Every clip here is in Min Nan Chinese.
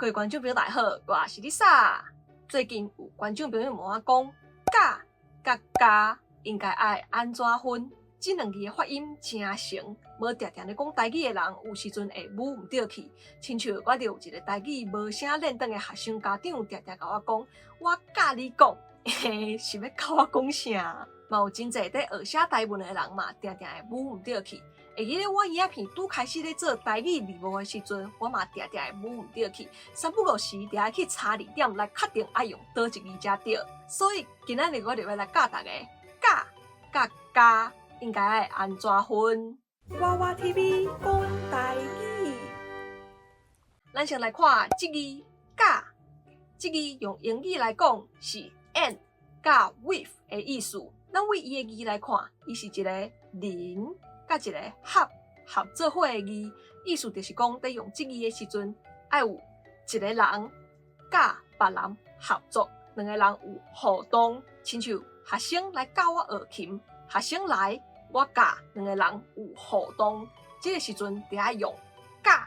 各位觀眾朋友大家好，我是 Lisa。最近有觀眾朋友問我講，佮佮加應該愛按怎分？這兩字的發音誠像，無定定咧講台語的人，有時陣會舞毋著去。親像我就有一個台語無啥練轉的學生家長，定定共我講，我佮你講，嘿，是欲教我講啥？嘛有真濟佇學寫台文的人嘛，定定會舞毋著去。會記得我影片拄開始咧做台語字幕的時陣，我嘛定定會舞毋著去，三不五時就愛去查字典來確定愛用佗一字才對。所以今仔日我就欲來教大家，佮佮加應該愛按怎分。娃娃 TV 講台語，咱先來看這字佮，這字用英語來講是 and 佮 with 的意思。咱對伊的字來看，伊是一個人佮一個合合做伙的字，意思就是講，佇用這字的時陣，愛有一個人佮別人合作，兩個人有互動，親像學生來教我學琴，學生來我教，兩個人有互動，這個時陣就愛用佮。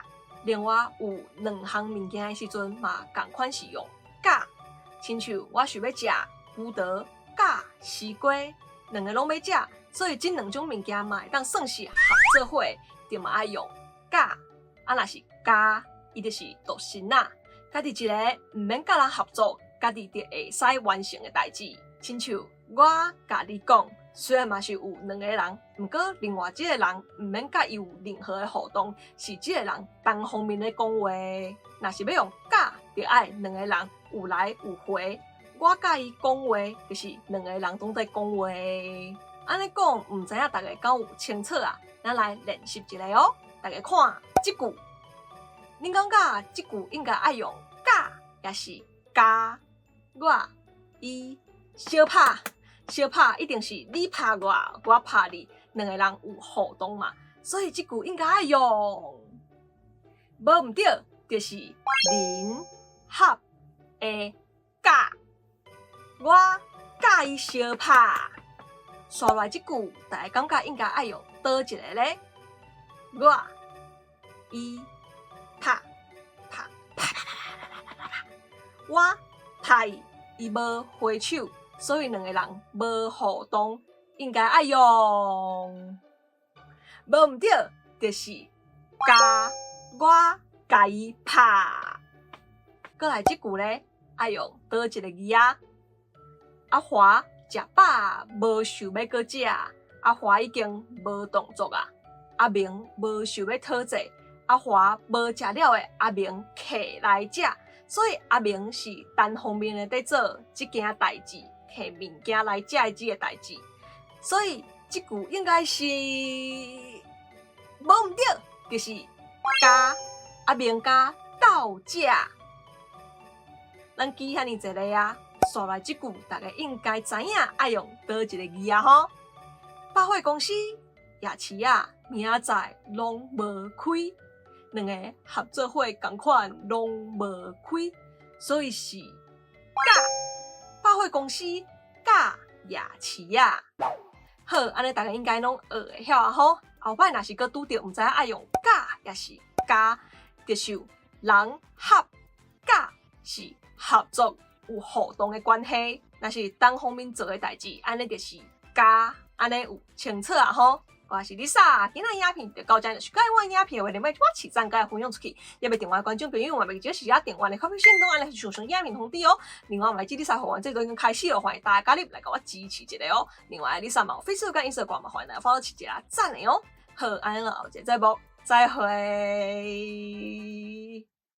另外有兩項物件的時陣嘛，仝款是用佮。親像我想欲食葡萄佮西瓜，兩個攏欲食。所以這兩種物件嘛會當算是合做伙，就嘛愛用佮。啊，若是加，伊就是獨身仔，家己一個毋免佮人合作，家己就會使完成的代誌。親像我共你講，雖然嘛是有兩個人，毋過另外一個人毋免佮伊有任何的互動，是這個人單方面咧講話。若是欲用佮，就愛兩個人有來有回。我佮伊講話，就是兩個人攏在講話。按呢講，毋知影大家敢有清楚啊？咱來練習一下哦。大家看這句，恁感覺這句應該愛用佮，抑是加？我伊相拍，相拍一定是你拍我，我拍你，兩個人有互動嘛，所以這句應該愛用。無毋對，就是人合的佮，我佮伊相拍。紲落來這句，大家感覺應該愛用佗一個咧？我伊拍拍拍拍拍拍拍拍拍，我拍伊，伊無回手，所以兩個人無互動，應該愛用。無毋對，就是加我共伊拍。閣來這句咧，愛用佗一個字啊？阿華食飽無想欲閣食，阿華已經無動作啊。阿明無想欲討債，阿華無食了的，阿明揢來食，所以阿明是單方面的佇做這件代誌，揢物件來食的這個代誌，所以這句應該是無毋對，就是共阿明共鬥食。咱記遐爾濟个啊，紲來這句，大家應該知影愛用佗一個字啊吼。百貨公司夜市仔，明仔載攏無開，兩个合做伙仝款攏無開，所以是佮百貨公司佮夜市仔。好，按呢大家應該攏學會曉啊吼。後擺若是閣拄著毋知影愛用佮抑是加，就是人合佮是合作有互動的關係，若是單方面做的代誌，按呢就是加，按呢有清楚啊吼。我是 Lisa，今仔影片就到這，若是喜歡我影片的話，你欲幫我讚佮分享出去，也欲訂閱觀眾朋友嘛，袂記得時訂閱的咖啡線動按呢上傳影片通知哦。另外，嘛這 Lisa 會員制度已經開始了，歡迎大家加入來共我支持一下哦。另外，Lisa 嘛有 Facebook 佮 Instagram 嘛，歡迎大家 follow 一下讚的哦。好，按呢後一個節目再會。